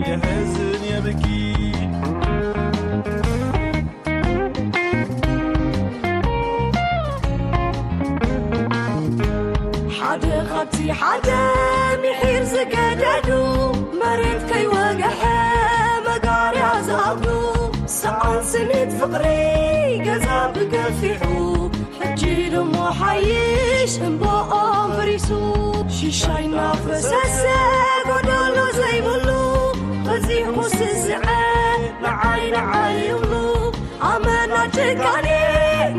የሕዝን የብኪ። ሓደ ካብቲ ሓደ ምሒር ዝገደዱ፣ መሬት ከይወግሐ መጋርያ ዝኣብዱ፣ ሰኣን ስኒት ፍቕሪ ገዛ ብገፊሑ፣ ሕጂ ደሞ ሓይሽ እምባኦም ፈሪሱ። ሽሻይ እናፈሰሰ ጎደሎ ዘይብሉ፣ በዚሑ ስዝዐ ንዓይ ንዓይ ይብሉ። ኣመና ጭካኔ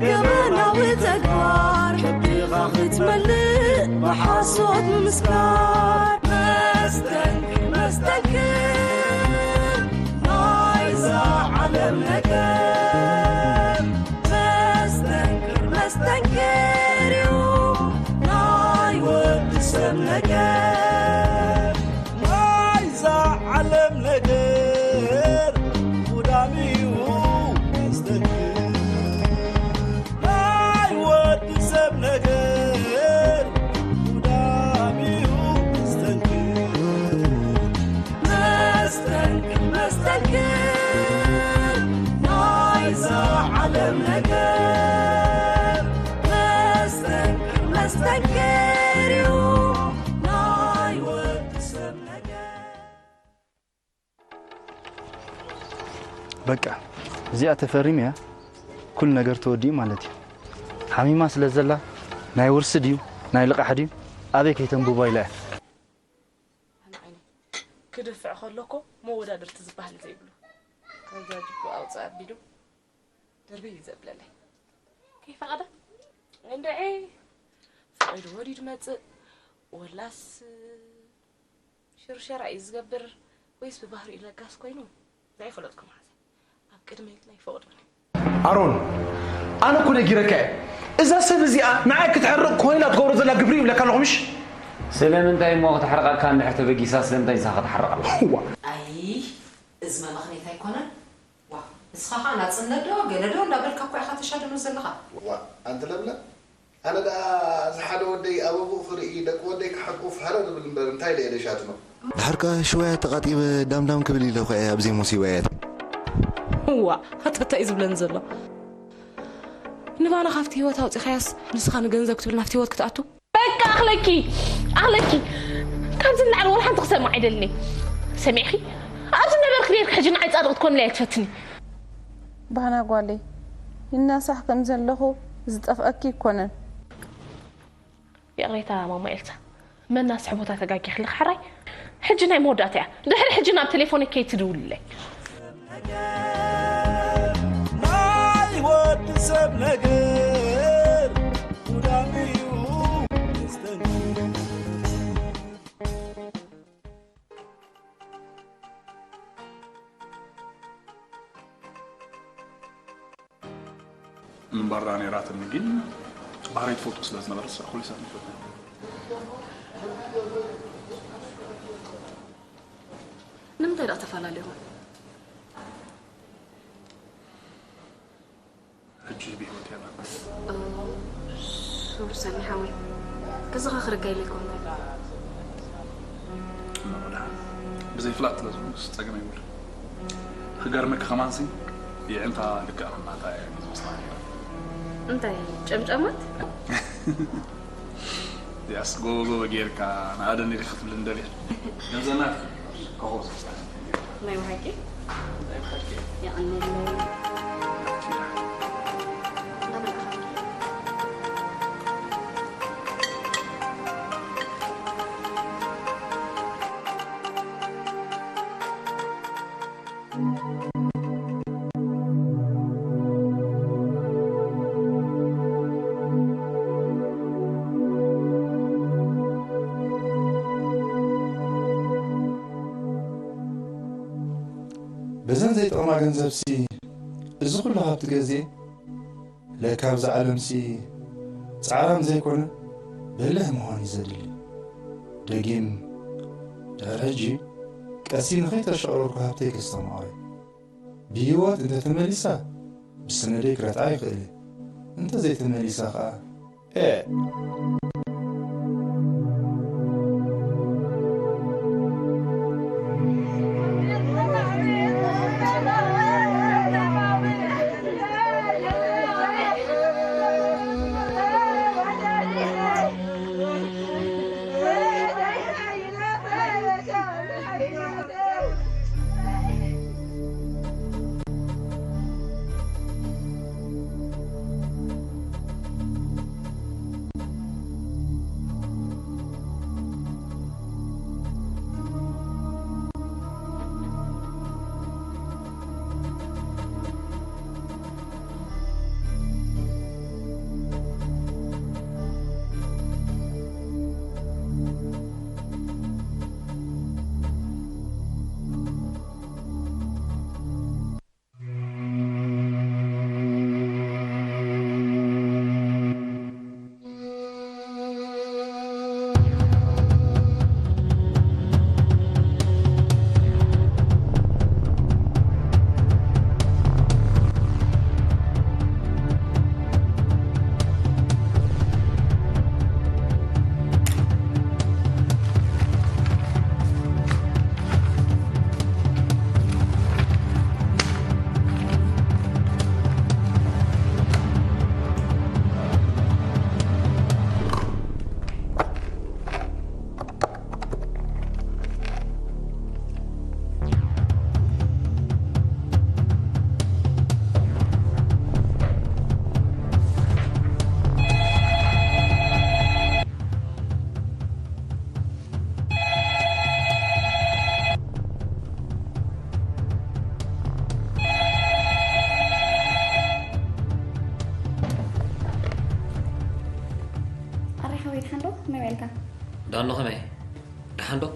ገበናዊ ተግባር፣ ከብድኻ ክትመልእ ብሓሶት ምምስካር። መስተንክር መስተንክር ናይዛ ዓለም ነገር፣ መስተንክር መስተንክር እዩ ናይ ወዲ ሰብ ነገር። ናይዛ ዓለም ነገር ጉዳም እዩ መስተንክር። ናይ ወዲ ሰብ ነገር ጉዳም እዩ መስተንክር። መስተንክር መስተንክር ናይዛ ዓለም ነገር። መስተንክር መስተንክር እዩ ናይ ወዲ ሰብ ነገር። በቃ እዚኣ ተፈሪም እያ፣ ኩሉ ነገር ተወዲኡ ማለት እዩ። ሓሚማ ስለ ዘላ ናይ ውርሲ ድዩ ናይ ልቓሕ ድዩ ኣበይ ከይተንብቦ ኢላ እያ። ኣነ ዓይኒ ክድፍዕ ከሎ እኮ መወዳድርቲ ዝበሃል ዘይብሉ። ከዛ ጅቡ ኣውፅእ ኣቢሉ ደርበይ እዩ ዘብለለይ። ከይፈቐደ እንድዒ ፈቒዱ ወዲዱ መፅእ ወላስ ሽርሸራ እዩ ዝገብር ወይስ ብባህሪኡ ለጋስ ኮይኑ? ዘይፈለጥኩ መሓዘ ኣብ ቅድመይ ናይ ፈቕዱኒ። ኣሮን፣ ኣነ እኮ ነጊረካ እየ። እዛ ሰብ እዚኣ ንዓይ ክትሕርቕ ኮይና ትገብሮ ዘላ ግብሪ ይብለካ ኣለኹ ምሽ? ስለምንታይ እሞ ክተሕርቐካ እንድሕር ተበጊሳ ስለምንታይ ንሳ ክትሓርቕ ኣለዋ? እዋ። ኣይ፣ እዚ መመኽነይታ ኣይኮነን። ዋ፣ ንስኻ ኸኣ ናጽነት ዶ ገለ ዶ እንዳበልካ እኮ ኢኻ ተሻድኖ ዘለኻ። ዋ፣ ኣንቲ ለምለም፣ ኣነ ደኣ እዚ ሓደ ወደይ ኣበብኡ ክርኢ፣ ደቂ ወደይ ክሓቁፍ ሃረር እብል እምበር እንታይ ኢለ እየ ደሻትኖ? ድሓር ከኣ ሽወያ ተቓጢበ ዳምዳም ክብል ኢለ እኮ እየ ኣብዚ ሞሲባያት። እዋ፣ ኣታ እንታይ እዩ ዝብለኒ ዘሎ? ንባና ካብቲ ህይወት ኣውጺኻያስ ንስኻ ንገንዘብ ክትብል ናብቲ ህይወት ክትኣቱ? በቃ ኣኽለኪ፣ ኣኽለኪ። ካብዚ ንላዕሊ ወላ ሓንቲ ክሰምዕ ኣይደልን እየ። ሰሚዕኺ? ኣብዚ ነበርኪ ነይርኪ ሕጂ ንዓይ ጻድቕ ክትኮንለይ ኣይትፈትኒ። ባና ጓለይ፣ ይናሳሕ ከም ዘለኹ ዝጠፍኣኪ ኣይኮነን። ይቕሬታ ማማ ኤልሳ፣ መናስሒ ቦታ ተጋጊኺ ኣለኺ ሓራይ። ሕጂ ናይ መወዳእታ እያ። ድሕሪ ሕጂ ናብ ቴሌፎነይ ከይትድውልለይ። ናይ ወዲ ሰብ ነገር ጉዳም እዩ መስተንክር። ምንባራ ነይራትኒ፣ ግን ባህረይ ትፈልጦ ስለ ዝነበረ፣ ንሳ ኩሉ ሰብ ይፈትዋ። ንምንታይ ደኣ ተፈላለኹም? ሕጂ ብህይወት የላን። እ፣ ሶሪ ሰኒ ሓወይ፣ ክዘኻኽረካ ኢለ ኣይኮንኩን። እሞ ደሓን፣ ብዘይ ፍላጥ ስለ ዝኾንኩስ ጸገም የብሉን። ክገርመኪ ከማንሲ፣ የዕንታ ልክዕ ከም ናታ እያ ዝመስላ ነይራ። እንታይ፣ ጨምጫማት? ያስ፣ ጎቦ ጎቦ ጌርካ ንኣደን ኢልካ ክትብልን ደልያ። ገንዘብና ከኾብ ዝመስላ። ናይ ብሓቂ? ናይ ብሓቂ። የቐንየለይ። በዘን ዘይጠቕማ ገንዘብሲ እዚ ኩሉ ሃብቲ ገዝኤ፣ ለካ ኣብዛ ዓለምሲ ጻዕራም ዘይኮነ በሊሕ ምዃን እዩ ዘድሊ። ደጊም ድሕሪ ሕጂ ቀሲ ንኸይተሸቕረርኩ ሃብተይ ከስተማቕሮ። ብህይወት እንተ ተመሊሳ ብሰነደይ ክረትዓ ይኽእል እየ። እንተ ዘይተመሊሳ ኸኣ፣ ኤእ። ኣሎ ከመይ? ደሓን ዶ?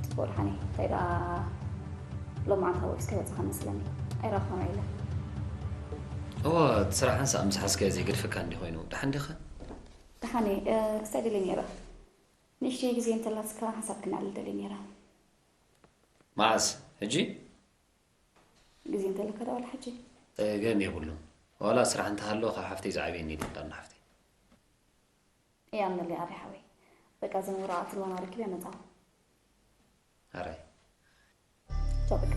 ጽቡቕ ደሓን እየ። እንታይ ደኣ ሎማዓንቲ ካብ ኦፊስ ከይወጻኻ መስለኒ። ኣይረኸብኩኻን ኢለ። እወ፣ እቲ ስራሕ ሓንሳእ ምስ ሓዝካዮ ዘይገድፈካ እንዲ ኮይኑ። ደሓን ዲኻ? ደሓን እየ። እ፣ ክሳይ ደልየ ነይረ። ንእሽተይ ግዜ እንተላትካ ሓንሳብ ክነዕልል ደልየ ነይረ። መዓስ? ሕጂ? ግዜ እንተለካ ደኣ ዋላ ሕጂ። ጸገም የብሉን። ዋላ ስራሕ እንተሃለወ ካብ ሓፍተይ ዝዓብየኒ ኢሉ እንዳና ሓፍተይ። እያ እምነለይ ኣሪ ሓወይ። በቃ እዘን ወረቓቕቲ ልዋና ረኪበ መጻኹ። ኣራይ። ቻው በቃ።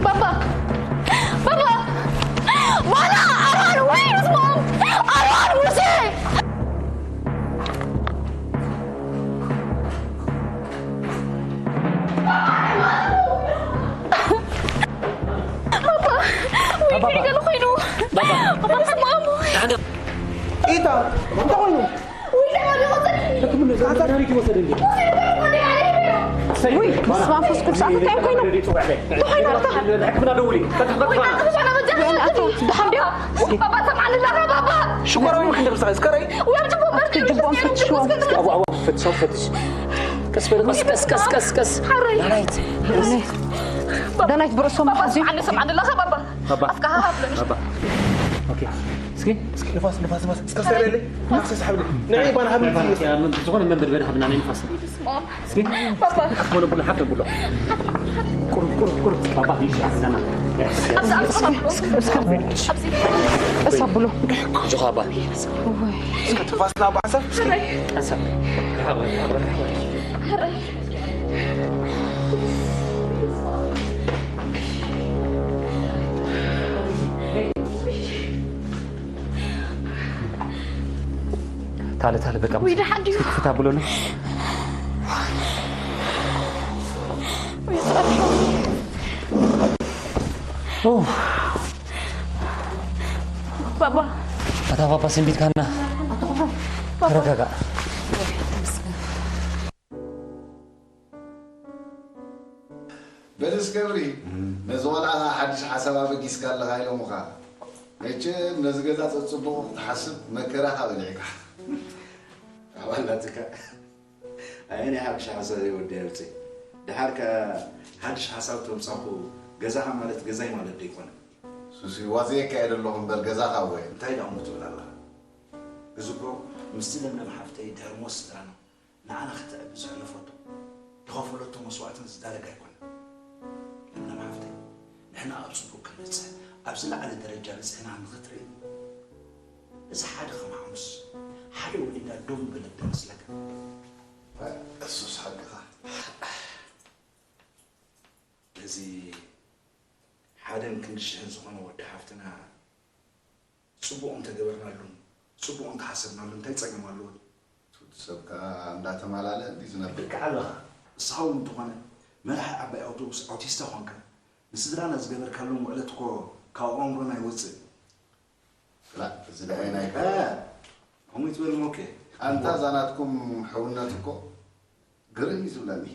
ባባ! ባባ! ባላ! ኣርዋን! ወይኑ ስሞም! ኣርዋን! ሙሴ! ባባ! ወይ ባባ! ከይደ ሉ ኮይኑ! ባባ! ባባ ስሞም! ኢታ! እንታይ ኮይኑ? ውይ፣ መድሃኒት ይወሰደልኝ። ውይ፣ በስመ አብ መንፈስ ቅዱስ፣ ኣፈታይ ኮይኑ። እንታይ ኮይኑ ኣታ? ሕክምና ደውሊ። ወይ፣ ኣታ፣ ደሓን ድዮ? ባባ፣ ሰምዓኒ ኣለኻ፣ ባባ። ሽኮራዊ ምንድን ምሳኻ? እስከ ረይ። ወይ፣ ኣብ ጅቦ መርፌ ግቡኦም ፈትሽዎም። እስከ ኣዋ፣ ኣዋ፣ ፈትሽ፣ ፈትሽ። ቀስ በል፣ ቀስ፣ ቀስ፣ ቀስ፣ ቀስ፣ ቀስ። ሓረይ። ዳናይት። ዳናይት፣ ብርእሶም ባባ፣ ሓዝዮ። ሰምዓኒ፣ ሰምዓኒ ኣለኻ፣ ባባ። ባባ። ኣፍካ ሃሃ ብለኒ። ባባ። ኦኬ። እስኪ፣ እስኪ፣ ንፋስ፣ ንፋስ፣ ንፋስ። እስከ ስተለለ። ንፋስ ስሓብሊ። ንዒ፣ ባና ሃብሊ። ንፋስ፣ ያ፣ ምን፣ ዝኾነ መንበድበድ ሃብና፣ ናይ ንፋስ። እስኪ። ባባ። ኣስሞነ ብሎ፣ ሓፍ ብሎ። ቁሩብ፣ ቁሩብ፣ ቁሩብ። ባባ፣ ይሽ፣ ኣፍዛና። ኣብዚ፣ ኣብዚ፣ ኣብዚ፣ ኣብዚ። ቀስ ኣብሎ። ኣጆኻ፣ ባባ። ወይ። እስከ ትንፋስ ናብ ሓንሳብ። ሓንሳብ። ታለ፣ ታለ፣ በቃ ወይ ደሓን ድዩ? ፍታ ብሎና። ወይ ጸርሑ። ኦ። ባባ። ኣታ ባባ ሰንቢትካና። ባባ። ተረጋጋ። በልስ ገብሪ፣ እም። ነዚ ቆልዓ ኸዓ ሓድሽ ሓሳብ ኣበጊስካ ኣለኻ ኢሎምኻ። መቸም ነዚ ገዛ ጸጽቡቑ ክትሓስብ መከራኻ በሊዕካ። ኣባላትካ፣ ኣየናይ ሓድሽ ሓሳብ እየ ወዲ ኣውፅእ? ደሓር ከ ሓድሽ ሓሳብ ተምጻኹ ገዛኻ ማለት ገዛይ ማለት ዶ ይኮነ? ሱሲ፣ ዋዘየካ እየ ዘለኹ እምበር ገዛኻ እወ። እንታይ ደኣ እሞ ትብል ኣለኻ? እዚ እኮ ምስቲ ለምለም ሓፍተይ ድሕሪ ሞት ስድራና ንዓና ከተዕቢ ዘሕለፈቶ፣ ዝኸፈለቶ መስዋእትን ዝዳረግ ኣይኮነን። ለምለም ሓፍተይ፣ ንሕና ኣብ ጽቡቕ ክንበጽሕ፣ ኣብ ዝለዓለ ደረጃ በጺሕና ንኽትርኢ፣ እዚ ሓደ ከም ሓሙስ፣ ሓደ ወሊዳ ደው ምበለት ዶ ይመስለካ? እሱስ ሓቅኻ። ነዚ ሓደን ክንዲ ሽሕን ዝኾነ ወዲ ሓፍትና ጽቡቕ እንተገበርናሉን ጽቡቕ እንተሓሰብናሉን እንታይ ጸገም ኣለዎ? እቲ ወዲ ሰብ ከኣ እንዳተማላለአ እንድዩ ዝነብር። ልክዕ ኣለኻ። ንስኻ እውን እንተኾነ መራሒ ዓባይ ኣውቶቡስ ኣውቲስታ ኾንካ፣ ንስድራና ዝገበርካሎም ውዕለት እኮ ካብ ኣእምሮና ኣይወጽእን። ክላእ፣ እዚ ደኣ ናይ እ፣ ከምኡ ይትበል ሞኬ። ኣንታ እዛ ናትኩም ሕውነት እኮ ግርም እዩ ዝብለኒ።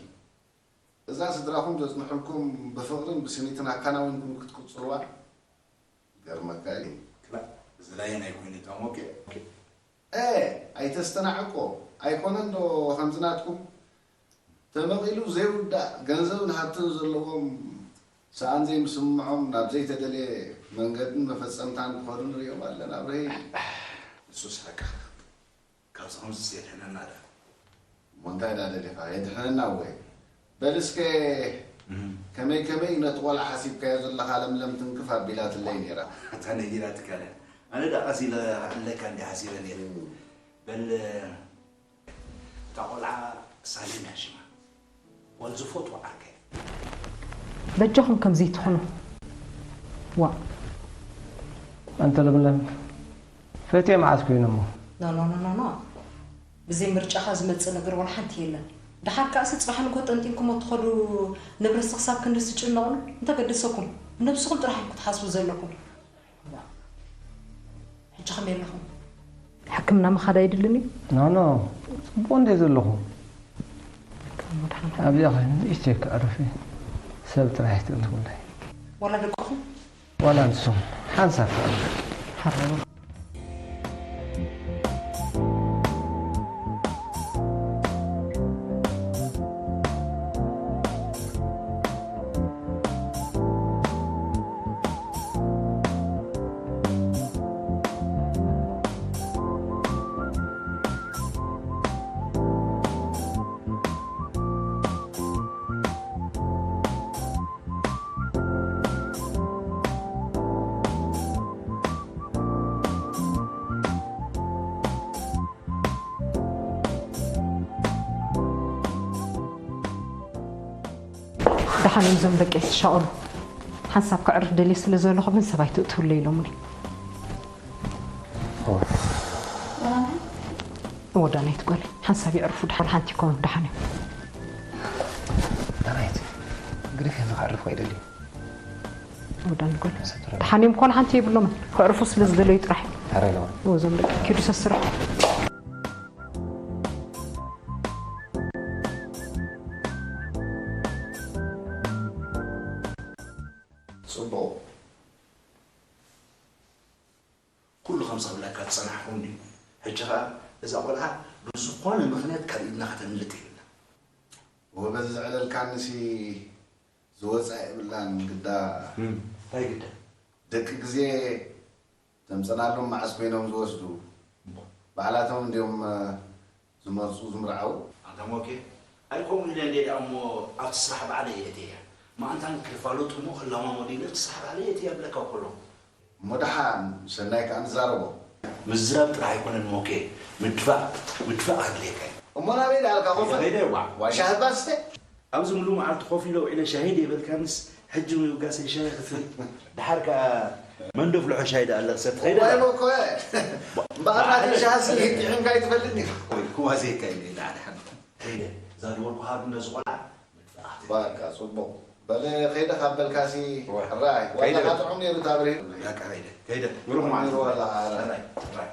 እዛ ስድራኹም ዘጽንሑልኩም ብፍቕርን ብስኒትን ኣካናዊንኩም ክትቅጽልዋ ይገርመካ እዩ። ክላእ፣ እዚ ላየን ኣይኮይኑ እታ ሞኬ። እ፣ ኣይተስተናዕቆ። ኣይኮነን ዶ ከምዚ ናትኩም? ተመቒሉ ዘይውዳእ ገንዘብን ሃብትን ዘለዎም ሰኣን ዘይምስምዖም ናብ ዘይተደልየ መንገድን መፈጸምታን ክኸዱ ንርእዮም ኣለና። ብርሄ ንሱስ ሓቅኻ። ካብዚ ከምዚ የድሕነና ዳ? እሞ እንታይ ዳ ደሊኻ? የድሕነና ወይ? በል እስከ ከመይ ከመይ ነቲ ቆልዓ ሓሲብካዮ ዘለኻ ለምለም ትንክፍ ኣቢላትለይ ነይራ። እታ ነጊራትካ እያ። ኣነ ዳ ቀስ ኢለ ክዕለካ እንዲ ሓሲበ ነይረ። በል እታ ቆልዓ ሳሌም እያ ሽማ። ጓል ዝፈትዎ ዓርከይ። በጃኹም ከምዚ ትኹኑ። ዋእ። ኣንተ ለምለም ፈትየ መዓስ ኮይኑ እሞ? ኖ ኖ ኖ ኖ ኖ ብዘይ ምርጫኻ ዝመጽእ ነገር ዋላ ሓንቲ የለን። ደሓር ከኣሲ ጽባሕ ንግሆ ጠንጢንኩሞ ትኸዱ ንብረትሲ ክሳብ ክንድዚ ትጭነቕሉ እንተገደሰኩም ንነብስኹም ጥራሕ ኢኹም ክትሓስቡ ዘለኩም። ሕጂ ከመይ ኣለኹም? ሕክምና ምኻድ ኣይድልን እዩ? ኖ ኖ ጽቡቕ እንደ ዘለኹ ኣብዚኣ ኸይኑ ንእሽተይ ክዕርፍ እየ። ሰብ ጥራሕ ይትእንትውለይ ዋላ ደቅኹም? ዋላ ንሶም ሓንሳብ ክዕርፍ። ሓረሩ። ደሓን እዮም እዞም ደቂ ኣይትሻቐሉ። ሓንሳብ ከዕርፍ ደልየ ስለ ዘለኹ ግን ሰብ ኣይትእትውለይ ኢሎምኒ። እወ ዳናይት ጓለይ ሓንሳብ የዕርፉ ደሓን ሓንቲ ይኮኑ ደሓን እዮም። ዳናይት ግደፊ ንኸዕርፉ ኣይደልዩ። እወ ዳኒ ጓለይ ደሓን እዮም ኮነ ሓንቲ የብሎምን ከዕርፉ ስለ ዝደለዩ ጥራሕ እዮም። ኧረ ኢለዋ። እወ እዞም ደቂ ኪዱ ሰስርሑ። ጽቡቕ። ኩሉ ከም ዝኽብለካ ዝጸናሕኩ እንድዩ። ሕጂ ኸኣ እዛ ቆልዓ ብዝኾነ ምኽንያት ካብ ኢድና ከተምልጥ የብላን። እወ በዚ ዘዕለልካኒሲ ዝወጻ የብላን ግዳ። እንታይ ግዳ? ደቂ ግዜ ተምጸናሎም መዓስ ኮይኖም ዝወስዱ ባዕላቶም እንድዮም ዝመርጹ ዝምርዓዉ። ኣንታ ሞኬ ኣይ ከምኡ ኢለ እንድየ ደኣ እሞ ኣብቲ ስራሕ ባዕለይ እየ እትያ። መኣንታን ክፋለጡ እሞ ክለማመዱ ኢለ ኣብቲ ስራሕ ባዕለይ እየ እትያ እብለካ እኮ ኣለኹ። እሞ ደሓን ሰናይ ከኣ ንዛረቦ። ምዝራብ ጥራሕ ኣይኮነን ሞኬ ምድፋእ ምድፋእ ከድልየካ እዩ። እሞ ናበይ ደኣ ኣልካ ኮፈ? ከይደ ዋ። ዋ ሻሂ እባ ስተ። ኣብዚ ምሉእ መዓልቲ ኮፍ ኢለ ውዒለ ሻሂ ደይበልካንስ ሕጂ ምብጋሰይ ሻሂ ክትብል። ደሓር ከኣ መንዶ ኣፍልሖ ሻሂ ደኣ ኣለኽሰ ትኸይደ። ዋይ ሞኮ እምበኣር ናተይ ሻሂ ሲ ጥዒምካ ኣይትፈልጥን ኢኻ። ክዋዘየካ ኢለ ደኣ ደሓን። ከይደ እዛ ዝበልኩኻ ግን ነዚ ቆልዓ ምድፋእ። ባካ ጽቡቕ በለ ከይደ ካብ በልካሲ ሕራይ ዋላ ከይደ። ጥዑም ነይሩ ታብሬ። በቃ ከይደ ከይደ ብሩኽ መዓልቲ። ዋላ ሕራይ። ሕራይ ሕራይ።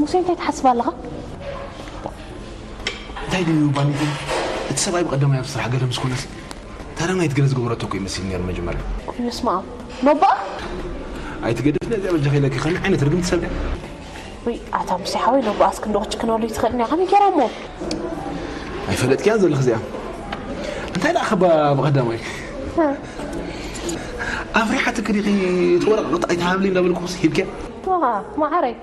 ሙሴ እንታይ ትሓስብ ኣለኻ? እንታይ ድዩ ባኒቲ? እቲ ሰብኣይ ብቐደማይ ኣብ ስራሕ ገለ ምስ ኮነሲ ተረማይት ገለ ዝገበረቶ እኮ ይመስል ነይሩ መጀመርያ። ኮይኑ ስማ ኖባ ኣይትገድፍ ነዚኣ በጃኺ ኢለኪ ከመይ ዓይነት ርግምቲ ሰብ ድያ? ውይ ኣታ ሙሴ ሓወይ ኖባኣስ ክንዶ ክጭክነሉ ይትኽእል እኒኣ ከመይ ገይራ እሞ? ኣይፈለጥክያን ዘለኺ እዚኣ እንታይ ደኣ ከባ ብቐዳማይ ኣፍሪሓትኪ ዲኺ እቲ ወረቐት ኣይትሃብለይ እንዳበልኩስ ሂብክያ? ዋ ማዓረይ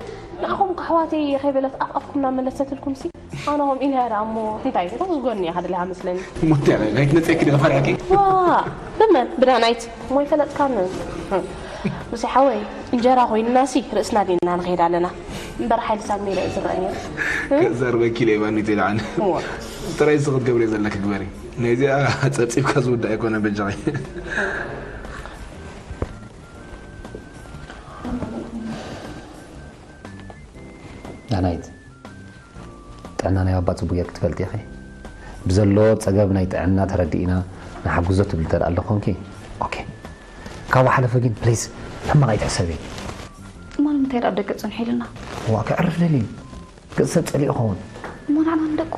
ንዓኹም ከሕዋተይ ከይበለት ኣፍ ኣፍኩም እናመለሰትልኩምሲ ኣነ ከምኡ ኢለ እያ ደኣ እሞ እንታይ እንታይ ዝጎኒ እያ ከድልያ መስለኒ። እሞ እንታይ ናይት መፅእኪ ዲኺ ፈሪሕኪ? ዋ ብመን ብዳናይት እሞ ኣይፈለጥካንን። ሙሴ ሓወይ እንጀራ ኮይንናሲ ርእስና ዲና ንኸይድ ኣለና እምበር ሓይሊ ሳሚ ርእ ዝረአ ነይሩ። ከዘርበኪ ኢለ ባኒት ኢለ ኣነ። እዋ ጥራይ እዚ ክትገብሪ ዘለኪ ግበሪ። ናይዚኣ ጸብጺብካ ዝውዳእ ኣይኮነ በጃኺ። ዳናይት፣ ጥዕና ናይ ባባ ጽቡቕ ጌርኪ ትፈልጢ ኢኺ። ብዘለዎ ጸገም ናይ ጥዕና ተረዲእና ንሓግዞ ትብሊ እንተ ደኣ ኣሎ ኾንኪ፣ ኦኬ። ካብኡ ሓለፈ ግን ፕሊዝ ሕማቕ ኣይትሕሰቢ። እሞ ንምንታይ ደኣ ደገ ጽንሑ ኢልና? ዋ፣ ከዕርፍ ደልዩ። ገጽ ሰብ ጸሊኡ ይኸውን። እሞ ንዓና ንደቁ።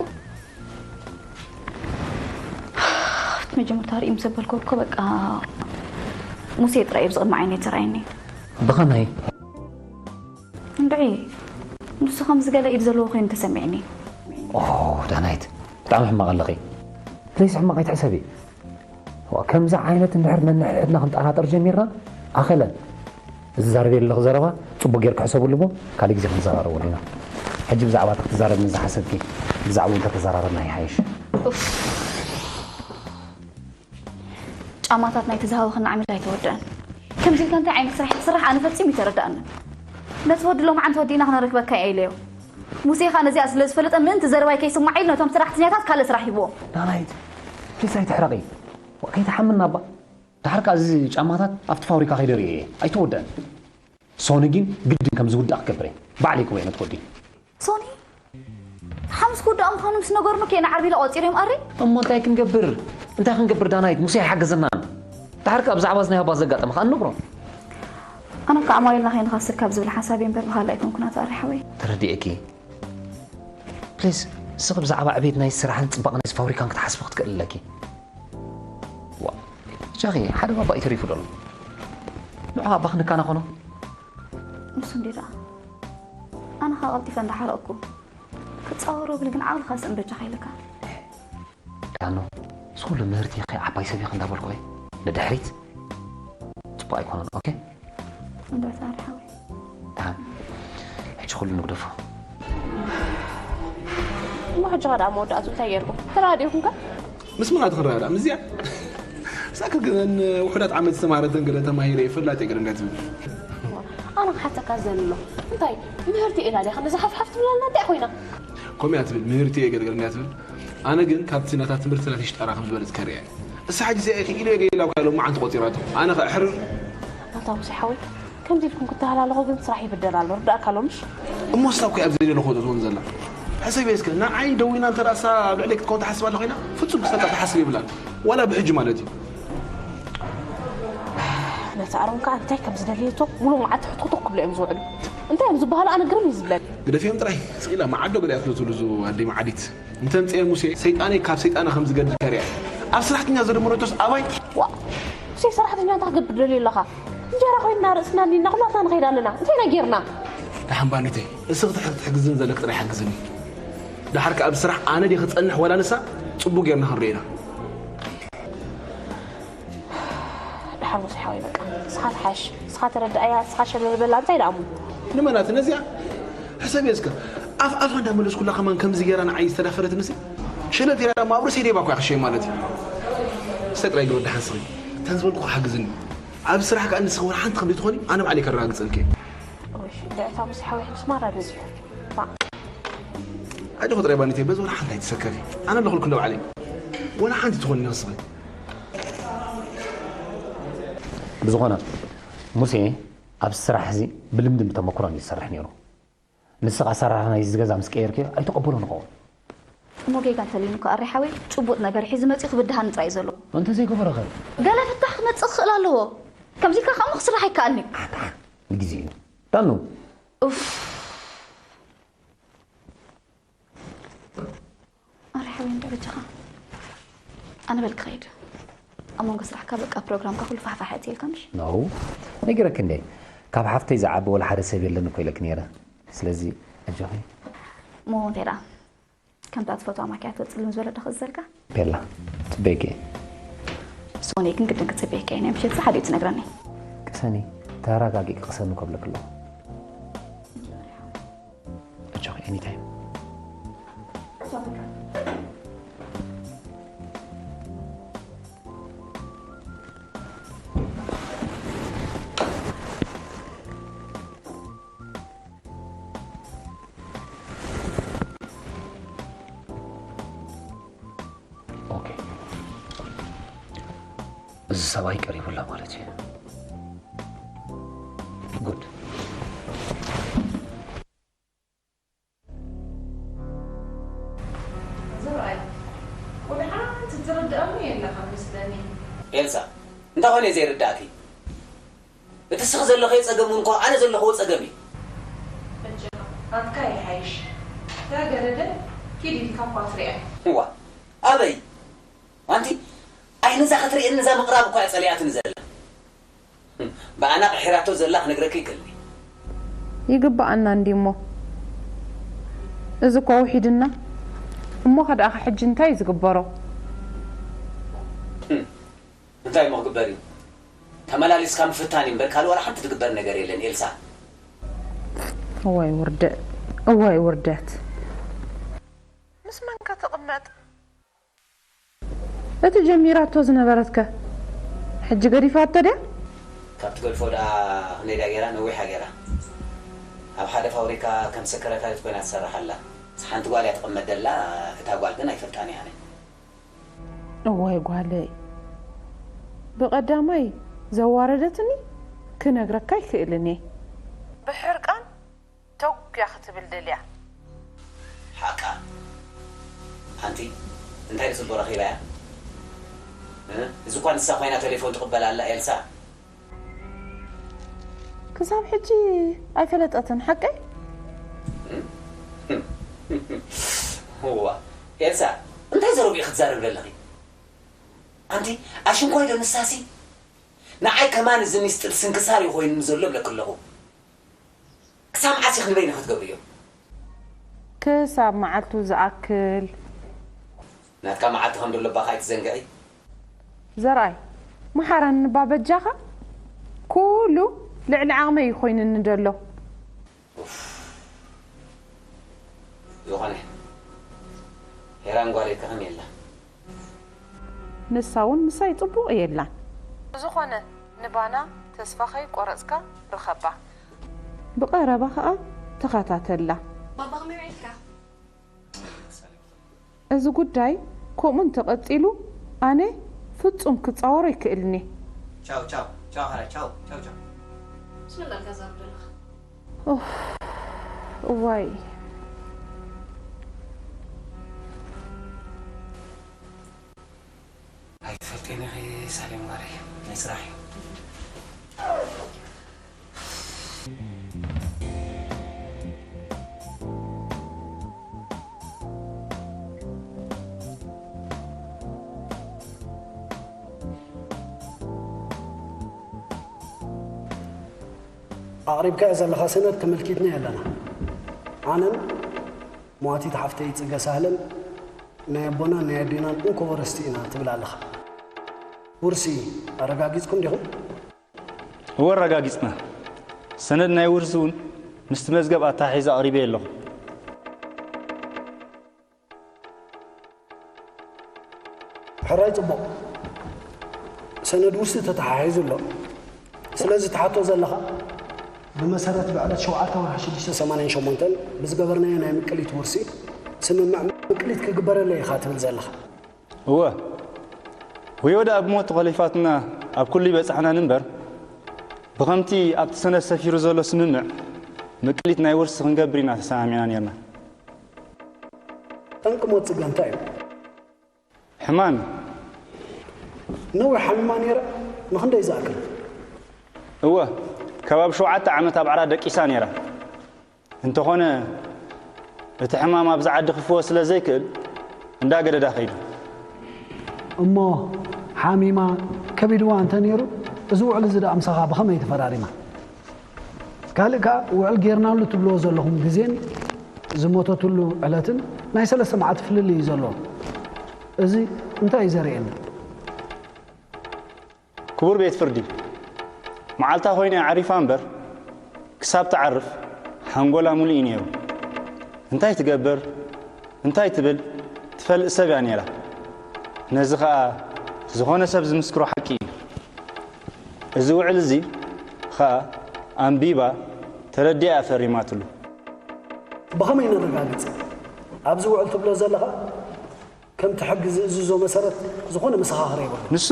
እቲ መጀመርታ ርእዩ ምስ ዘበልኩ እኮ በቃ ሙሴ ጥራይ እዩ ብዝቕድሚ ዓይነይ ተራእየኒ። ብኸመይ? እንድዒ ንሱ ከም ዝገለ ኢድ ዘለዎ ኮይኑ ተሰሚዕኒ። ኦ፣ ዳናይት፣ ብጣዕሚ ሕማቕ ኣለኺ። ዘይስ ሕማቕ ኣይትሕሰቢ። ዋ፣ ከምዚ ዓይነት እንድሕር ነንሕድሕድና ክንጠራጠር ጀሚርና፣ ኣኸለ። እዚ ዛረበ ዘለኹ ዘረባ ጽቡቕ ጌርካ ሕሰብሉ እሞ፣ ካልእ ግዜ ክንዘራረበሉ ኢና። ሕጂ ብዛዕባ እቲ ክትዛረብኒ ዝሓሰብኪ፣ ብዛዕባኡ እንተተዘራረብና ይሓይሽ። ኡፍ። ጫማታት ናይ ተዝሃወኸና ዓመት ኣይተወደአን። ከምዚ ኢልካ እንታይ ዓይነት ስራሕ ክትስራሕ ኣነ ፈጺሙ ኣይተረድኣንን። ነቲ ወዲ ሎማዓንቲ ወዲእና ክነረክበካ እየ ኢለዮ። ሙሴ ኸኣ ነዚኣ ስለ ዝፈለጠ ምእንቲ ዘረባይ ከይስማዕ ኢሉ ነቶም ሰራሕተኛታት ካልእ ስራሕ ሂብዎም። ዳናይት፣ ፕሊስ ኣይትሕረቒ። ዋ፣ ከይትሓምና እባ። ደሓር ከኣ እዚ ጫማታት ኣብቲ ፋብሪካ ከይደ ርእየ እየ። ኣይተወደአን። ሶኒ ግን ግድን ከም ዝውዳእ ክገብር እየ። ባዕለይ ክወይ ነቲ ወዲ። ሶኒ፣ ሓሙስ ክውዳእ ምዃኑ ምስ ነገሩኒ ከ ንዓርቢ ኢለ ቆጺረ እዮም ኣሪ። እሞ እንታይ ክንገብር? እንታይ ክንገብር ዳናይት? ሙሴ ኣይሓገዘናን። ደሓር ከኣ ብዛዕባ እዚ ናይ ባባ ዘጋጠመ ከኣ ንነግሮ። ኣነ ከኣ ኣማዊልና ከይንኸስር ካብ ዝብል ሓሳብ እየ እምበር ብኻልእ ኣይኮንኩን ኣቶ ኣሪ ሓወይ። ተረዲኤኪ። ፕሊስ፣ ስኺ ብዛዕባ ዕቤት ናይ ስራሕን ጽባቐ ናይዚ ፋብሪካን ክትሓስቢ ክትክእሊ ኣለኪ። ዋ፣ ጃኺ፣ ሓደ ባባ እዩ ተሪፉ ደሎ። ንዑ ኣባ ክንካናኸኖ። ንሱ እንዴ ደኣ? ኣነ ኸኣ ቀልጢፈ እንዳሓረቕኩ። ክጻወሮ ብል ግን ዓቕልኻ ስእን በጃኻ ኢለካ። ዳኖ፣ እዚ ኩሉ ምህርቲ ኢኺ ዓባይ ሰብ ኢኺ እንዳበልኩ እየ። ንድሕሪት ጽቡቕ ኣይኮነን፣ ኦኬ? እንዶ ጻሪ ሓወይ። ደሓን። ሕጂ ኩሉ ንግደፎ። እሞ ሕጂ ኸኣ ደኣ መወዳእቱ እንታይ ጌርኩም? ተራዲእኩም ከ? ምስ መን ክትረዳእ? ምስዚኣ? ሳክ ግን ውሑዳት ዓመት ዝተማህረትን ገለ ተማሂረ እየ፣ ፈላጥ እየ ገለ እንዳትብል። ኣነ ክሓተካ ዘሎ፣ እንታይ ምህርቲ እየ ኢላ ዲኻ? ነዛ ሓፍሓፍ ትብላልና እንታይ ኮይና? ከምኡ እያ ትብል፣ ምህርቲ እየ ገለ ገለ እንዳትብል። ኣነ ግን ካብቲ ናታ ትምህርቲ ናተይ ሽጣራ ከም ዝበለጽ ከርእያ እየ። እሳ ሕጂ እዚኣ ኢኺ ኢሉ እየ ገለ ኢላ እኳ ሎማዓንቲ ቆጺራቶ። ኣነ ከ ኣሕርር። ኣታ ሙሴ ሓወይ፣ ከምዚ ኢልኩም ክትተሃላለኹ ግን ስራሕ ይብደል ኣሎ። ርዳእካ ኣሎ ምሽ? እሞ እሳ እኮ እያ ኣብ ዘይደለኹ ትእትወን ዘላ። ሕሰብየ እስከ፣ ንዓይ ደዊና እንተ ደኣ እሳ ኣብ ልዕለይ ክትከውን ትሓስብ ኣላ ኮይና፣ ፍጹም ክሳብ ትሓስብ የብላን። ዋላ ብሕጂ ማለት እዩ። ነቲ ኣሮን ከኣ እንታይ ከም ዝደልየቶ ሙሉእ መዓልቲ ሕትኩቱክ ክብሉ እዮም ዝውዕሉ። እንታይ እዮም ዝበሃሉ? ኣነ ግርም እዩ ዝብለኒ። ግደፍዮም ጥራይ፣ ስቕ ኢላ መዓዶ ገለ እያ ትብሉ ትብሉ፣ እዙ ኣደይ መዓዲት። እንተምጽኤ ሙሴ፣ ሰይጣነይ ካብ ሰይጣና ከም ዝገድል ከርእያ። ኣብ ሰራሕተኛ ዘደመረቶስ ኣባይ? ዋ፣ ሙሴ ሰራሕተኛ እንታይ ክገብር ደልዩ ኣለኻ? እንጀራ ኮይንና ርእስና እኒና ኩላትና ንኸይድ ኣለና። እንታይ ኢና ጌርና? ደሓን ባኒተይ፣ እስኺ ትሕ-፣ ትሕግዝኒ ዘለክ ጥራይ ሓግዝኒ። ደሓር ከኣ ኣብ ስራሕ ኣነ ድየ ክጸንሕ ዋላ ንሳ? ጽቡቕ ጌርና ክንሪኦ ኢና። ደሓር ሙሴ ሓወይ በቃ። ንስኻ ትሓሽ። ንስኻ ተረድኣያ፣ ንስኻ ሸለል በላ፣ እንታይ ደኣ እሞ? ንመናት ነዚኣ? ሕሰብዮ እስከ። ኣፍ ኣፋ እንዳመለስኩላ ከማን ከምዚ ጌራ ንዓይ ዝተዳፈረትንሲ? ሸለል ተይላ ደኣ እሞ ኣብ ርእሰይ ደይባ እኮ እያ ክሸየም ማለት እዩ። እስተ ጥራይ ግበር ደሓን ስኺ። እተን ዝበልኩ ሓግዝኒ። ኣብ ስራሕ ከኣ ንስኺ ወላ ሓንቲ ከም ዘይትኾኒ ኣነ ባዕለይ ከረጋግጸልኪ እየ። እሺ፣ ብዕታ ሙሴ ሓወይ ሕጅስ ማራ በዚሑ። ባ- ኣጆኺ ጥራይ ባኒተይ፣ በዚ ወላ ሓንቲ ኣይትሰከፊ። ኣነ ኣለኹልኪ እንዶ ባዕለይ። ወላ ሓንቲ ትኾኒ ንስኺ። ብዝኾነ፣ ሙሴ ኣብ ስራሕ እዚ ብልምድን ብተመኩሮን እዩ ዝሰርሕ ነይሩ። ንስኻ ኣሰራርሓ ናይዚ ገዛ ምስ ቀየርክዮ ኣይተቐበሎን ይኸውን። እሞ ጌጋ እንተልዩኒ እኮ ኣሬ ሓወይ፣ ጭቡጥ ነገር ሒዙ መጺኡ ክብድሃኒ ጥራይ እዩ ዘለዎ። እንተዘይገበሮ ኸ? ገለ ፍታሕ ክመጽእ ክኽእል ኣለዎ። ከምዚ ኢልካ ከኣ እሞ ክስራሕ ኣይከኣልን እዩ። ኣታ፣ ንግዜ እዩ። ዳኑ። ኡፍ። ኣረ ሓወይ፣ እንዶ በጃኻ። ኣነ በል ክኸይድ። ኣብ መንጎ ስራሕካ በቃ ፕሮግራምካ ኩሉ ፋሕፋሕ ኣእትየልካ ምሽ? ኖ። ነጊረኪ እንዴ? ካብ ሓፍተይ ዝዓቢ ወላ ሓደ ሰብ የለን እኮ ኢለኪ ነይረ። ስለዚ ኣጆኺ። እሞ እንታይ ደኣ? ከምታ ትፈትዋ ማኪያቶ ጽልም ዝበለ ዶ ክእዘልካ? ቤላ፣ ጽበይኪ። ሶኒ ግን ግድን ክጽበየካ እየ። ናይ ምሸት ሓዲኡ ትነግረኒ። ቅሰኒ፣ ተረጋጊ፣ ቅሰኒ ከብለክ ኣለኹ። ኣጆኺ፣ ኤኒታይም። ኦኬ። እዚ ሰብኣይ ቀሪቡ ኣሎ ማለት እዩ። ጉድ። ዝርኣይ፣ ወደ ሓንቲ ትርድኣኒ የለኻ መስለኒ። ኤልሳ፣ እንታይ ኾነ ዘይርዳእኪ? እቲ ስኺ ዘለኽዮ ጸገም እውን እኮ ኣነ ዘለኽዎ ጸገም እዩ። በጃኻ፣ ናትካ ይሓይሽ። እዛ ገረደ ኪድ ኢልካ እኳ ትሪኣ። እዋ፣ ኣበይ? ኣንቲ፣ ኣይ ነዛ ክትርእየኒ እዛ ምቕራብ እኳ እያ ጸሊኣትኒ ዘላ። ብኣና ቂሒራቶ ዘላ ክነግረኪ ይክእል። ይግብኣና እንዲ እሞ። እዚ እኳ ውሒድና። እሞ ከ ደኣ ሕጂ እንታይ እዩ ዝግበሮ? እንታይ እሞ ክግበር እዩ? ተመላሊስካ ምፍታን እዩ እምበር ካልእ ዋላ ሓንቲ ዝግበር ነገር የለን ኤልሳ። እዋይ ውርደት፣ እዋይ ውርደት። ምስ መን ከ ትቕመጥ? እቲ ጀሚራቶ ዝነበረትከ ሕጂ ገዲፋቶ ድያ? ካብ ትገድፎ ደኣ ክንደይ ድያ ገይራ? ነዊሓ ገይራ። ኣብ ሓደ ፋብሪካ ከም ሰክረታሪት ኮይና ትሰርሕ ኣላ። ሓንቲ ጓል እያ ትቕመጥ ዘላ፣ እታ ጓል ግን ኣይፈልጣን እየ ኣነ። እዋይ ጓለይ፣ ብቐዳማይ ዘዋረደትኒ ክነግረካ ኣይክእልን እየ። ብሕርቃን ተጉያ ክትብል ደልያ። ሓቃ። ሓንቲ እንታይ ጽቡቕ ረኺባ እያ? እ? እዚ እኳ ንሳ ኮይና ቴሌፎን ትቕበል ኣላ፣ ኤልሳ። ክሳብ ሕጂ ኣይፈለጠትን፣ ሓቀይ? እዋ፣ ኤልሳ፣ እንታይ ዘረብኡ ክትዛረብ ዘለኺ? ኣንቲ፣ ኣሽንኳይ ዶ ንሳሲ? ንዓይ ከማን እዚ ሚስጥር ስንክሳር እዩ ኮይኑኒ ዘሎ እብለኪ ኣለኹ። ክሳብ መዓስ ኢኺ ንበይንኺ ክትገብርዮ? ክሳብ መዓልቱ ዝኣክል። ናትካ መዓልቲ ከም ደሎ እባ ከኣ ኣይትዘንግዒ። ዘርኣይ፣ መሓረኒ እባ በጃኻ። ኩሉ ልዕሊ ዓቕመይ እዩ ኮይኑኒ ዘሎ። ኡፍ። ዝኾነ፣ ሄራን ጓለይ ከ ከመይ ኣላ? ንሳ እውን ምሳይ ጽቡቕ የላን። ብዝኾነ ንባና ተስፋ ከይቆረጽካ ርኸባ። ብቐረባ ኸኣ ተኸታተላ። ባባ ከመይ ውዒልካ? እዚ ጉዳይ ከምኡ እንተቐጺሉ ኣነ ፍጹም ክጻወሮ ኣይክእልን እየ። ቻው ቻው ቻው ሓራይ ቻው ቻው ቻው። ብስምላልካ ዛርብ ዘለኻ። ኡፍ፣ እዋይ። ኣይትፈልጥን ኢኺ ሳሌም ጓለይ፣ ናይ ስራሕ እዩ። ኣቕሪብካዮ ዘለኻ ሰነድ ተመልኪትናዮ ኣለና። ኣነን መዋቲት ሓፍተይ ጽገ ሳህለን ናይ ኣቦናን ናይ ኣዴናን እንኮ ወረስቲ ኢና ትብል ኣለኻ። ውርሲ ኣረጋጊጽኩም ዲኹም? እወ ኣረጋጊጽና። ሰነድ ናይ ውርሲ እውን ምስቲ መዝገብ ኣተሓሒዘ ኣቕሪበዮ ኣለኹ። ሕራይ ጽቡቕ። ሰነድ ውርሲ ተተሓሒዙ ኣሎ። ስለዚ ትሓቶ ዘለኻ ብመሰረት ብዕለት ሸውዓተ ወርሒ ሽዱሽተ ሰማንያን ሸሞንተን ብዝገበርናዮ ናይ ምቅሊት ውርሲ ስምምዕ ምቅሊት ክግበረለይ ኢኻ ትብል ዘለኻ። እወ፣ ወዮ ደኣ ብሞቱ ከሊፋትና ኣብ ኩሉ ይበጻሕናን እምበር፣ ብኸምቲ ኣብቲ ሰነድ ሰፊሩ ዘሎ ስምምዕ፣ ምቅሊት ናይ ውርሲ ክንገብር ኢና ተሰማሚዕና ኔርና። ጠንቂ ሞት ጽገ እንታይ እዩ? ሕማም። ነዊሕ ሓሚማ ኔራ፣ ንኽንደይ ዝኣክል? እወ፣ ከባቢ ሸውዓተ ዓመት ኣብ ዓራት ደቂሳ ኔራ። እንተኾነ፣ እቲ ሕማም ኣብዚ ዓዲ ክፍወስ ስለ ዘይክእል፣ እንዳ ገደዳ ከይዱ። እሞ ሓሚማ ከቢድዋ እንተ ነይሩ፣ እዚ ውዕል እዚ ደኣ ምሳኻ ብኸመይ ተፈራሪማ? ካልእ ከኣ፣ ውዕል ጌርናሉ ትብልዎ ዘለኹም ግዜን ዝሞተትሉ ዕለትን ናይ ሰለስተ መዓልቲ ፍልልይ እዩ ዘለዎ። እዚ እንታይ እዩ ዘርእየና? ክቡር ቤት ፍርዲ፣ መዓልታ ኮይና እያ ዓሪፋ እምበር፣ ክሳብ ትዓርፍ ሓንጎላ ምሉእ እዩ ነይሩ። እንታይ ትገብር፣ እንታይ ትብል ትፈልጥ ሰብ እያ ነይራ። ነዚ ኸኣ ዝኾነ ሰብ ዝምስክሮ ሓቂ እዩ። እዚ ውዕል እዚ ኸኣ ኣንቢባ፣ ተረዲኣ እያ ፈሪማትሉ። ብኸመይ ነረጋግጽ? ኣብዚ ውዕል ትብሎ ዘለኻ፣ ከምቲ ሕጊ ዝእዝዞ መሰረት ዝኾነ መሰኻኽር የብሉን። ንሱ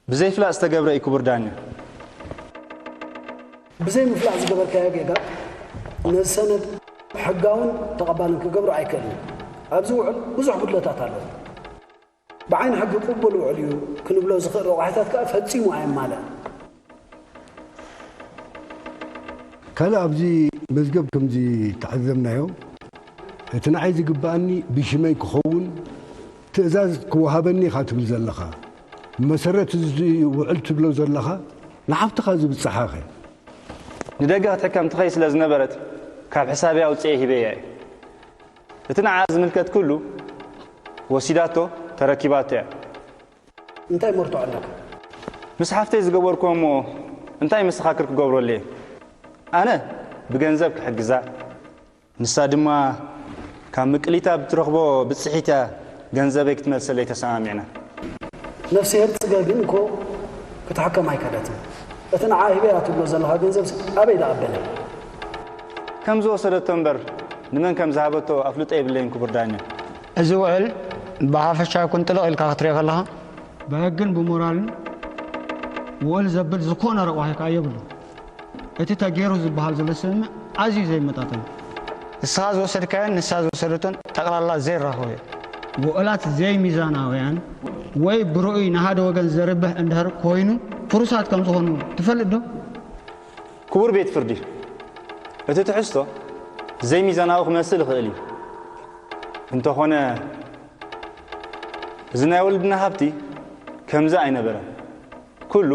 ብዘይፍላጥ ዝተገብረ እዩ፣ ክቡር ዳኛ። ብዘይ ምፍላጥ ዝገበርካዮ ጌጋ ነዚ ሰነድ ሕጋውን ተቐባልን ክገብሮ ኣይክእልን። ኣብዚ ውዕል ብዙሕ ጉድለታት ኣለዎ። ብዓይኒ ሕጊ ቅቡል ውዕል እዩ ክንብሎ ዝኽእል ረቋሒታት ከኣ ፈጺሙ ኣየማልእን። ካልእ ኣብዚ መዝገብ ከምዚ ተዓዘብናዮ፣ እቲ ንዓይ ዝግብኣኒ ብሽመይ ክኸውን ትእዛዝ ክወሃበኒ ኢኻ ትብል ዘለኻ። ብመሰረት እዚ ውዕል ትብሎ ዘለኻ ንሓፍትኻ ዝብጽሓኸ? ንደገ ክትሕከም ትኸይ ስለ ዝነበረት ካብ ሕሳበይ ኣውፅኤ ሂበያ እየ። እቲ ንዓ ዝምልከት ኩሉ ወሲዳቶ ተረኪባቶ እያ። እንታይ መርትዖ ኣለካ? ምስ ሓፍተይ ዝገበርኩዎ እሞ እንታይ መሰኻክር ክገብረሉ እየ? ኣነ ብገንዘብ ክሕግዛ፣ ንሳ ድማ ካብ ምቅሊታ ብትረኽቦ ብፅሒት እያ ገንዘበይ ክትመልሰለይ ተሰማሚዕና። ነፍስሄር ፅገ ግን እኮ ክትሕከም ኣይከደትን። እቲ ንዓ ሂበያ ትብሎ ዘለኻ ገንዘብ ኣበይ ደኣ ኣበለ? ከም ዝወሰደቶ እምበር ንመን ከም ዝሃበቶ ኣፍልጦ የብለይን ክቡር ዳኛ። እዚ ውዕል ብሓፈሻ ይኩን ጥልቕ ኢልካ ክትሪኦ ከለኻ ብሕግን ብሞራልን ውዕል ዘብል ዝኾነ ረቋሒ ከኣ የብሉን። እቲ ተገይሩ ዝበሃል ዘሎ ስምምዕ ኣዝዩ ዘይመጣጠን እዩ። ንስኻ ዝወሰድካዮን ንሳ ዝወሰደቶን ጠቕላላ ዘይራኸቡ እዮም። ውዕላት ዘይሚዛናውያን ወይ ብርኡይ ንሓደ ወገን ዘርብሕ እንድሕር ኮይኑ ፍሩሳት ከም ዝኾኑ ትፈልጥ ዶ? ክቡር ቤት ፍርዲ፣ እቲ ትሕዝቶ ዘይሚዛናዊ ክመስል ይኽእል እዩ። እንተኾነ እዚ ናይ ወለድና ሃብቲ ከምዚ ኣይነበረን። ኩሉ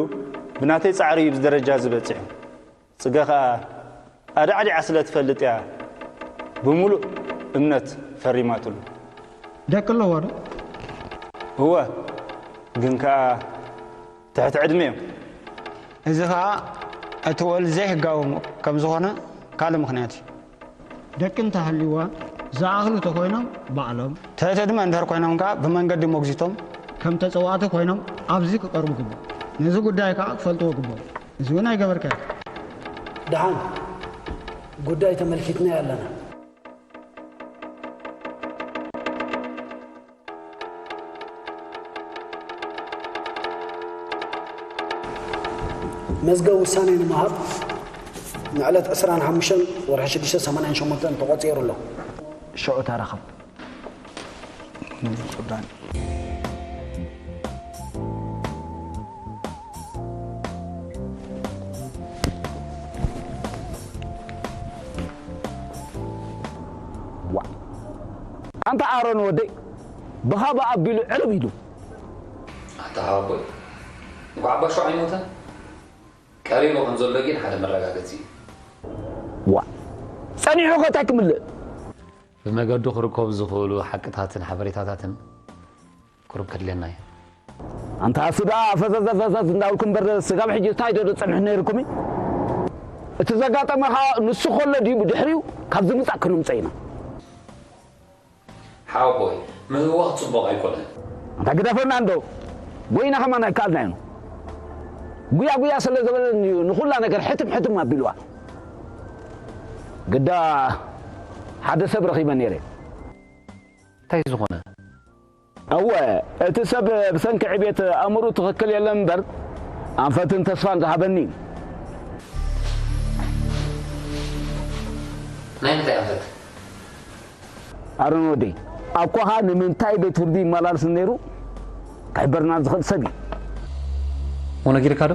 ብናተይ ጻዕሪ እዩ እዚ ደረጃ እዚ በጺሑ። ጽገ ኸኣ ኣዳዕዲዓ ስለ ትፈልጥ እያ ብምሉእ እምነት ፈሪማትሉ። ደቂ ኣለዋ ዶ? እወ፣ ግን ከኣ ትሕቲ ዕድመ እዮም። እዚ ኸኣ እቲ ውዕል ዘይሕጋዊ ከም ዝኾነ ካልእ ምኽንያት እዩ። ደቂ እንተሃልይዋ ዝኣኽሉ ተኾይኖም ባዕሎም። ትሕቲ ዕድመ እንድሕር ኮይኖም ከኣ ብመንገዲ ሞግዚቶም። ከም ተጸዋዕቲ ኮይኖም ኣብዚ ክቐርቡ ግቡእ። ነዚ ጉዳይ ከኣ ክፈልጥዎ ግቡእ። እዚ እውን ኣይገበርካዮ። ደሓን ጉዳይ ተመልኪትናዮ ኣለና። መዝገብ ውሳኔ ንምሃብ ንዕለት ዕስራን ሓሙሽተን ወርሒ ሽዱሽተ ሰማንያን ሸሞንተን ተቖጺሩ ኣሎ። ሽዑ ተራኸብ። ኣንታ ኣሮን ወደይ ብኻባ ኣቢሉ ዕርብ ኢሉ። ኣታ ሓወቦይ እንኳዕ ኣባ ሸዋ ኣይሞተን ቀሪቡ ከም ዘሎ ግን ሓደ መረጋገፂ እዩ። ዋ ጸኒሑ ከ እንታይ ክምልእ? ብመገዱ ክርከቡ ዝኽእሉ ሓቅታትን ሓበሬታታትን ቁሩብ ከድልየና እዩ። ኣንታ እሱ ደኣ ፈዘዘዘዘዝ እንዳበልኩም እምበር ስጋብ ሕጂ እንታይ ዶ ዶ ጸንሑ ነይርኩም እዩ? እቲ ዘጋጠመ ኸኣ ንሱ ከሎ ድዩ ብድሕሪኡ ካብዚ ምጻእ ክንምጸ ኢና። ሓወቦይ ምህዋኽ ጽቡቕ ኣይኮነን። ኣንታ ግደፈና እንዶ ጎይና ከማን ኣይከኣልናዮን። ጉያ ጉያ ስለ ዝበለኒ እዩ ንኹላ ነገር ሕትም ሕትም ኣቢልዋ። ግዳ ሓደ ሰብ ረኺበ ነይረ። እንታይ ዝኾነ? እወ እቲ ሰብ ብሰንኪ ዕቤት ኣእምሩ ትኽክል የለን እምበር ኣንፈትን ተስፋን ዝሃበኒ እዩ። ናይ ምንታይ ኣንፈት? ኣሮን ወደይ ኣኳኻ ንምንታይ ቤት ፍርዲ ይመላልስ ነይሩ ክሕበርና ዝኽእል ሰብ እዩ። እሞ ነጊርካ ዶ?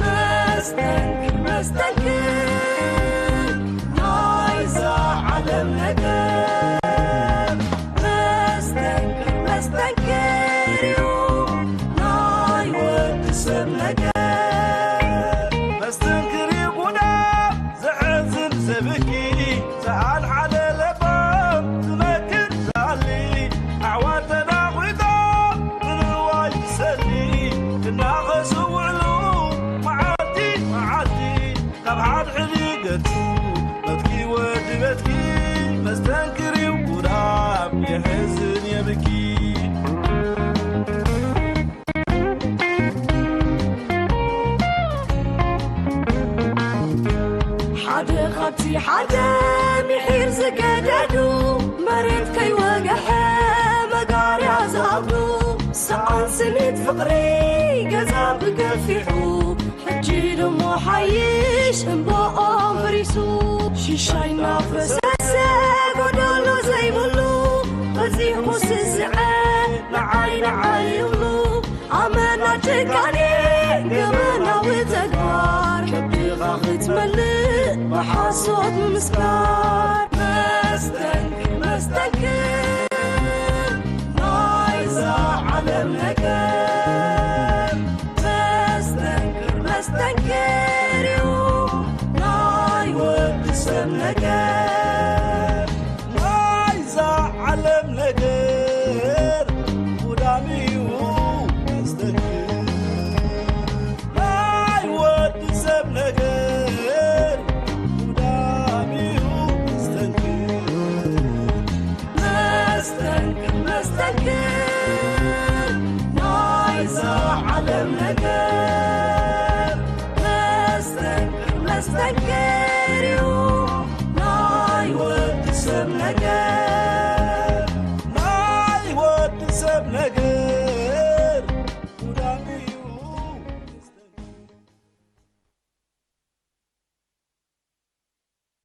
መስተንክር መስተንክር ናይዛ ዓለም ነገር መስተንክር መስተንክር እዩ ናይ ወዲ ሰብ ነገር መስተንክር እዩ ጉዳም ዘሕዝን ዘብኪ ዝሓልሓለ ለባም ዝመክር ዝሃሊ ኣሕዋት ተዳኺቶም ንንዋይ ዝሰሊ ክናኸሱ ውዕሉ መዓልቲ መዓልቲ ካብ ሓድሕዲ ገጹ በትኪ ወዲ በትኪ መስተንክር እዩ ጉዳም የሕዝን የብኪ። ሓደ ካብቲ ሓደ ምሒር ዝገደዱ መሬት ከይወግሐ ጋርያ ዝኣብሉ ሰዓን ስኒት ፍቕሪ ገዛ ብገፊሑ ሕጂ ድሞ ሓይሽ እምባኦም ፈሪሱ ሽሻይ እናፈሰሰ ጎደሎ ዘይብሉ በዚሑ ስስዐ ንዓይ ንዓይ ይብሉ ኣመና ጭካኔ ገበናዊ ተግባር ከብድኻ ክትመልእ ብሓሶት ምምስካር መስተንክር መስተንክር ናይዛ ዓለም ነገር መስተንክር መስተንክር እዩ ናይ ወዲ ሰብ ነገር ናይዛ ዓለም ነገር ጉዳም እዩ መስተንክር ናይ ወዲ ሰብ ነገር ጉዳም እዩ መስተንክር መስተንክር መስተንክር ናይዛ ዓለም ነገር መስተንክር መስተንክር እዩ ናይ ወዲ ሰብ ነገር